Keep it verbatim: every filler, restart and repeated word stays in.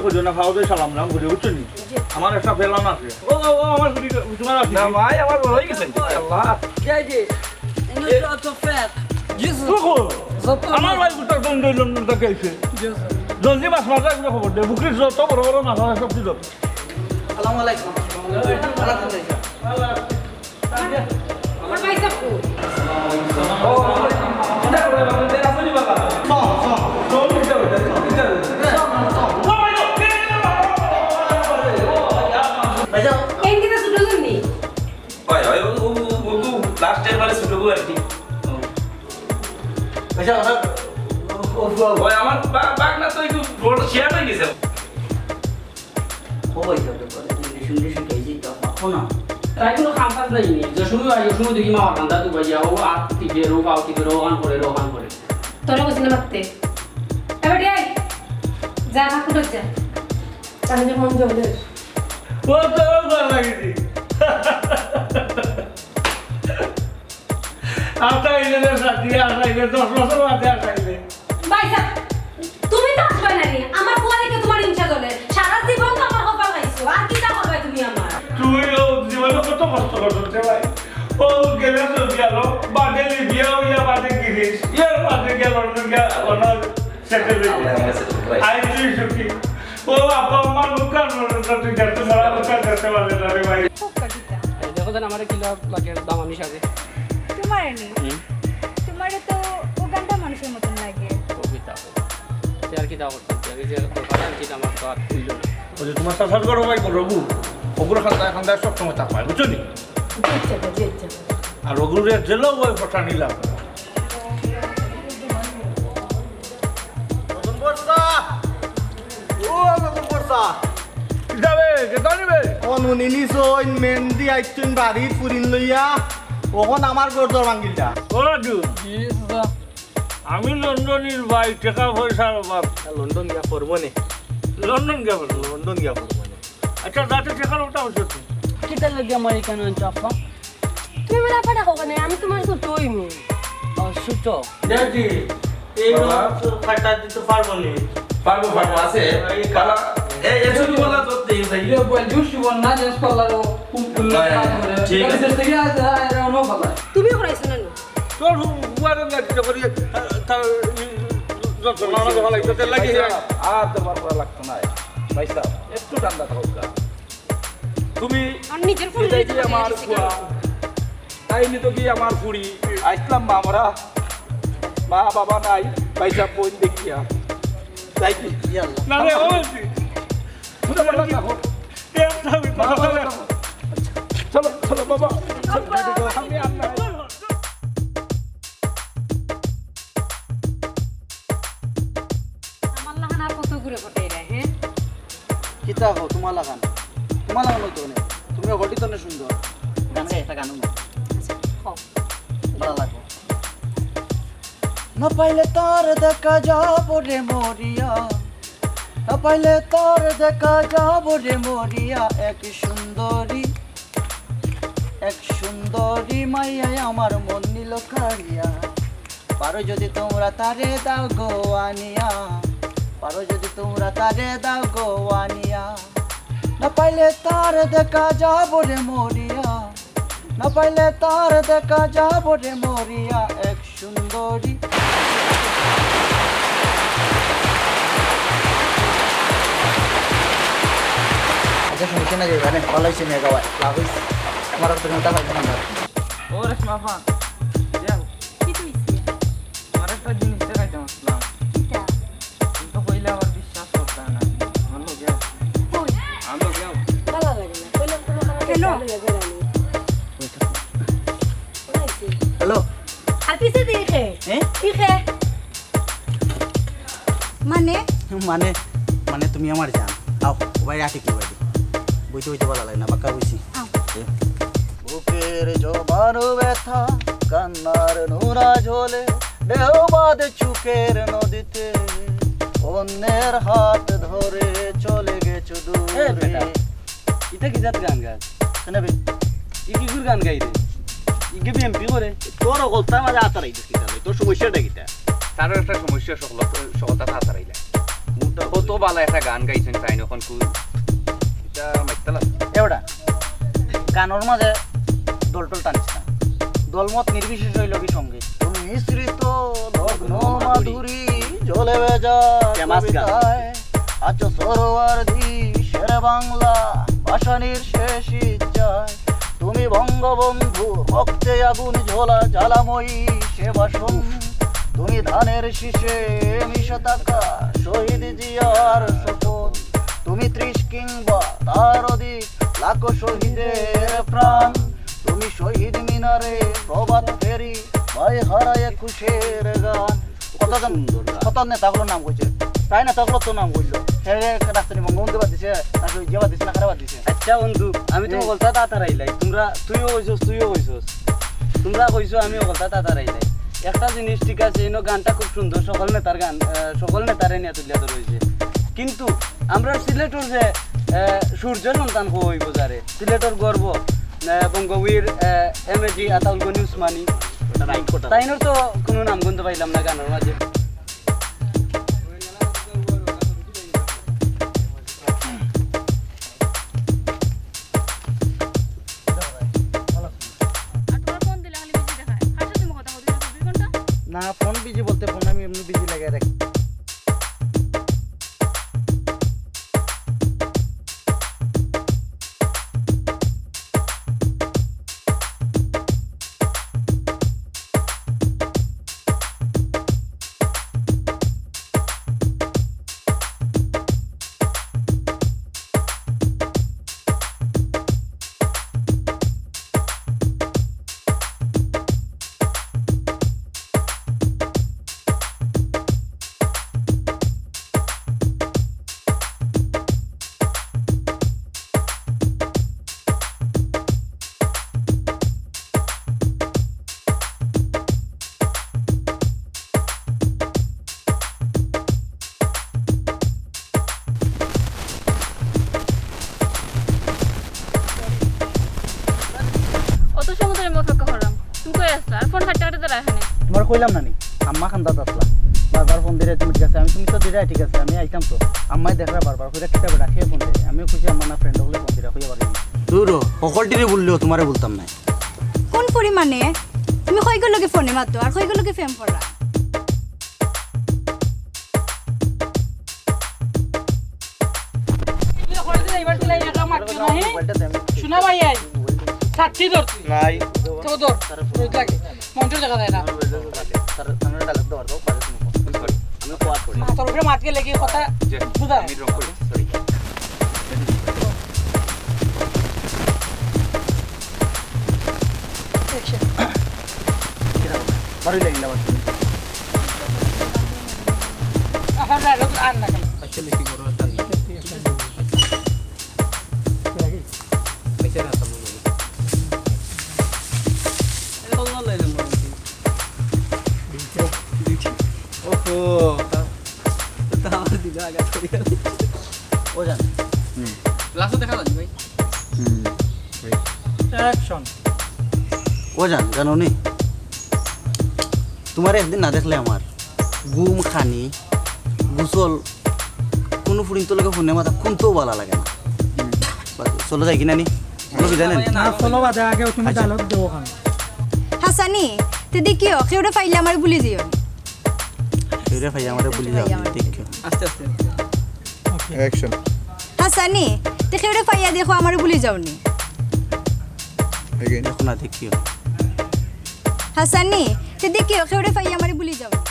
বুঝো না, ফাওদে সালাম নাম বুঝে, বুঝছো নি? আমার একটা plan আছে। ও, ও, ও, আমার গুলি, তোমার আছে। না, ভাই, আমার বড় হয়ে গেছে। আল্লাহ। জি, জি। এগুলো তো, তো fake। জি, স্যার। আমার ভাই গুটা দম দই লন্ডন থেকে আইছে। জি, স্যার। জলদি মাছ মাথা একটা খবর দে, বুকরি যত বড় বড় মাছ আছে সব দিল। আসসালামু আলাইকুম। এনকে তো ছোট জন্যই। ওই, ওই, ও, ও, ও, ও, last এর বারে ছোট বউ আর কি। ওই, আমার বা-, বাগনা তো একটু বড় share হয়ে গেছে। ও ভাই, যাবে, পরে তুই রিলেশন রিলেশন হয়ে যেত, পাবো না। তাই কোনো কাম কাজ নাই নি। যে সময় আই, ওই সময় দেখি মা বাগানটা তো ভাইয়া, ও আর টিপে, রো পাও টিপে, রো গান করে, রো গান করে। তোরা বুঝি না মারতে। এবার আয়। যা, ঠাকুর যা। আমি যে মন জমে। ও তো ভালো লাগে। আশা হইলে রে সাথী, আশা হইলে, দশ বছর বাদে আশা হইলে। ভাইসাব, তুমি তো আসবে না রে। আমার ফুয়া দেখে তোমার হিংসা ধরে। সারা জীবন তো আমার কপাল খাইছো। আর কিতা করবে তুমি আমার? তুই ও জীবনে কত কষ্ট করছো রে ভাই? ও গেলে সৌদি আরব, বাদে লিবিয়া হইয়া বাদে গিরিশ, এর বাদে গেল লন্ডন গিয়া ওনার সেটেল হইয়া। আই তুই সুখী। ও আব্বা আম্মা লোকাল মনে তো তুই দেখতে মারা লোকাল দেখতে পারলে না রে ভাই। এই দেখো দেন আমারে কিলা লাগে দামানি সাজে। তোমারে নি? হুম। তোমারে তো উগান্ডা মানুষের মতন লাগে। কবিতা। সে আর কিতা করতাম? আমি যে দরকার আর কিতা আমার তো আর হইল না। ওই যে তোমার চাচার ঘরো ভাই বড় বউ, ওগুলো খান্দা খান্দা সব সময় তাপায়, বুঝছো নি? জি, আচ্ছা, জি, আচ্ছা। আর ওগুলো জেলাও ওই ফটা নিলাম। রতন বর্ষা! ও রতন বর্ষা! কিতাবে, কেতা নিবে? কোন উনি নিছইন, মেহেন্দি আইছইন বাড়ি ফুরিন লইয়া, ওখন আমার ঘর দর ভাঙ্গিলটা। ও রাজু। জি, চাচা। আমি লন্ডনির ভাই, টেকা পয়সার অভাব। লন্ডন গিয়া পড়বো নে। লন্ডন গিয়া পড়বো? লন্ডন গিয়া পড়বো নে। আচ্ছা, যাতে টেকার ওটা হচ্ছে তো। কিতার লাগি আমার এখানে আনছো, আব্বা? তুমি আমার আব্বা ডাকো কেনে? আমি তোমার ছোট হইমু। ও, ছোট। দেখি, এই বাবা। লোক তো ফাটা দিতে পারবো নি। পারবো, পারবো, আছে। এই বাবা, এই, এই ছোট বলা ধরতে, এই সাইডে। ইয়ে, বল, জুস বল না, জুস পাল্লা লো, কুম কুম হ্যাঁ, কাজ করে। ঠিক আছে। শেষ থেকে আছে, হ্যাঁ, এটা অন্য কথা। তুমি করাইছো না নি? তোর হু-, হুয়ারে না দিতে পারি, আহ, তার, উম, যত মামলা যখন লাগবে, তার লাগি। ভাই সাহেব, আর দরবার করা লাগতো না। ভাই সাহেব, একটু ঠান্ডা থাকো গা। তুমি আর নিজের ফোন যেটাই নিয়ে কি আমার আসছি ফুয়া, কেন? তাই নি তো কি আমার ফুড়ি। আইসলাম মা আমরা, মা বাবা নাই, ভাই সাহেব বোন দেখিয়া। তাই কি? ইয়াল্লা। না রে, ও কি? বুঝতে পারলাম না। এ, আমি মা বাবা বাবা। চলো, চলো বাবা। আমি আর নাই। আমার লাখান আর কত ঘুরে ফটে রে, হ্যাঁ? কিতা কও, তোমার লাখান? তোমার লাখান হইতো না। তুমি হটি তো না সুন্দর। গান গাই, একটা গান গাও। আচ্ছা, কও। ভালো লাগবো। না পাইলে তার দেখা যাব রে মরিয়া, না পাইলে তার দেখা যাব রে মরিয়া, এক সুন্দরী, এক সুন্দরী মাইয়ায় আমার মন নিল কাড়িয়া। পারো যদি তোমরা তারে দাও গো আনিয়া, পারো যদি তোমরা তারে দাও গো আনিয়া। না পাইলে তার দেখা যাব রে মরিয়া, না পাইলে তার দেখা যাব রে মরিয়া, এক সুন্দরী। আচ্ছা, শুনছি না যে এখানে ভালো হয়েছে মেয়ে গাওয়ায়, লাভ হয়েছে। আমার আর তুমি ওটা পাইছো না। ও রেশমা আফা, যাও। কি কইছি? তোমার একটা জিনিস দেখাইতাম আসলাম। কিতা? তুমি তো কইলে আবার বিশ্বাস করতে না। আমার লগে আও। কই? আমার লগে আও। ভালো লাগে না। কইলাম কোনো কারণে কেন? ভালো লাগে না। হ্যালো। আর পিছে দিয়ে খে? হ্যাঁ? কি খে? মানে? মানে, মানে তুমি আমার জান। আও, ও ভাই, আটি কি ভাই? বইতে বইতে ভালো লাগে না, বাক্কা বইছি। আও। এ। বুকের জমানো ব্যথা, কান্নার নোনা জলে, ঢেউ বাঁধে চুকের নদীতে, অন্যের হাত ধরে চলে গেছো এ দূরে। বেটা, ইটা কি জাত গান গাছ? কেন বে? ই কি গুর গান গাই রে? ই কি বিএমপি করে? তোর অকলতা মাঝে আতারাই দেখি তাহলে, তোর সমস্যাটা কিটা? তারও একটা সমস্যা সকল-, সকলতা আতারাইলা। মুখ কত বালা একটা গান গাইছইন তাইন অখন কু-, ইটা মাইতলা। এ বেটা, গানর মাঝে দল টল টানিস না। দলমত নির্বিশেষে অইলো গি সঙ্গীত। তুমি মিশ্রিত লগ্ন মাধুরী, জলে ভেজা ফেমাস গান। কবিতায় আছো সরোয়ার্দী শেরে বাংলা, ভাসানির শেষ ইচ্ছায়। তুমি বঙ্গবন্ধু রক্তে আগুন ঝোলা জ্বালাময়ী সে বাসন। তুমি ধানের শীষে মিশে থাকা শহীদ জিয়ার স্বপন। তুমি ত্রিশ কিংবা তার অধিক লাখো শহীদের প্রাণ। তুমি শহীদ মিনারে প্রভাত ফেরি, ভাই হারা একুশের গান। কতজন, সুন্দর গান। কত নেতা অকলর নাম কইছে, প্রায় নেতা অকলর তো নাম কইলো। হে রে, রাস্তা নি বঙ্গবন্ধু বাদ দিছে, তারপরে ইয়ে বাদ দিছে, না কারে বাদ দিছে? আচ্ছা বন্ধু, আমি তো হকলতা তাড়াতাড়ি আইলাই। তোমরা, তুইও কইছস, তুইও কইছস। তোমরা কইছো, আমি হকলতা তাড়াতাড়ি আইলাই। একটা জিনিস ঠিক আছে, ইনো গানটা খুব সুন্দর, সকল নেতার গান, আহ, সকল নেতারে নিয়া তুলিয়া ধরা অইছে। কিন্তু আমরার সিলেটর যে, আহ, সূর্য সন্তান কওয়া অইবো যারে, সিলেটর গর্ব, আহ, বঙ্গবীর, আহ, এম এ জি আতাউল গনি উসমানী। ওটা রাইট কথা। তাইনর তো কুনু নাম গুনতে পাইলাম না গানর মাঝে। আর তোমার ফোন দিলে খালি বিজি দেখায়। কার সাথে তুমি কথা বলছো দুই ঘন্টা? না, ফোন বিজি বলতে ফোন আমি এমনি বিজি লাগাই রাখি। অত সময় ধরে আমি অপেক্ষা করলাম, তুমি কই আসলা? আর ফোন কাটতে কাটতে দাঁড়া এখানে। তোমার কইলাম না নি, আম্মা কান্দাত আসলা, বারবার ফোন দিরায় তুমি ঠিক আছে, আমি তুমি তো দিরায় ঠিক আছে, আমি আইতাম তো। আম্মায় দেখরা বারবার কইরা কিতা বেটা কে ফোন দেয়, আমিও খুঁজি আম্মা না ফ্রেন্ড অকলে ফোন দিরা কইয়া পারি। দূর হ, হকলটিরে বললেও তোমারে বলতাম না। কোন পরিমাণে তুমি কইগুর লগে ফোনে মাতো আর কইগুর লগে প্রেম করা? শোনা ভাই, এই সাক্ষী ধর তুই। নাই। তো ধর, রোজ লাগে। মঞ্চ দেখা যায় না। মাথার উপরে মাত গেলে কি কথা বুঝা? বারোই লাইন আবার। এখন আর না কেন? ওহো, তা, তা আমার দিল আঘাত করি। ও জান। হুম। লাস্টে দেখা যাচ্ছে ভাই। হুম। অ্যাকশন। ও জান, জানো নি? তোমার একদিন না দেখলে আমার ঘুম, খানি, গোসল, কুনু ফুরিন্তর লগে ফোনে মাতা কুন্তাউ বালা লাগে না। বাস, চলো যাই কিনা নি? চলো বিদায় নেন। না, চলো বাদে আগে তুমি ডায়লগ দেও ওখানে। হাসানি, তে দেখিও, কেউরে পাইলে আমারে ভুলি যাইও। কেউরে পাইলে আমারে ভুলি যাও, দেখিও। আস্তে আস্তে। অ্যাকশন। হাসানি, তে কেউরে পাইয়া দেখো আমারে ভুলি যাও নি। এগেইন। দেখো না, দেখিও। হাসানি, তে দেখিও, কেউরে পাইয়া আমারে ভুলি যাও নি।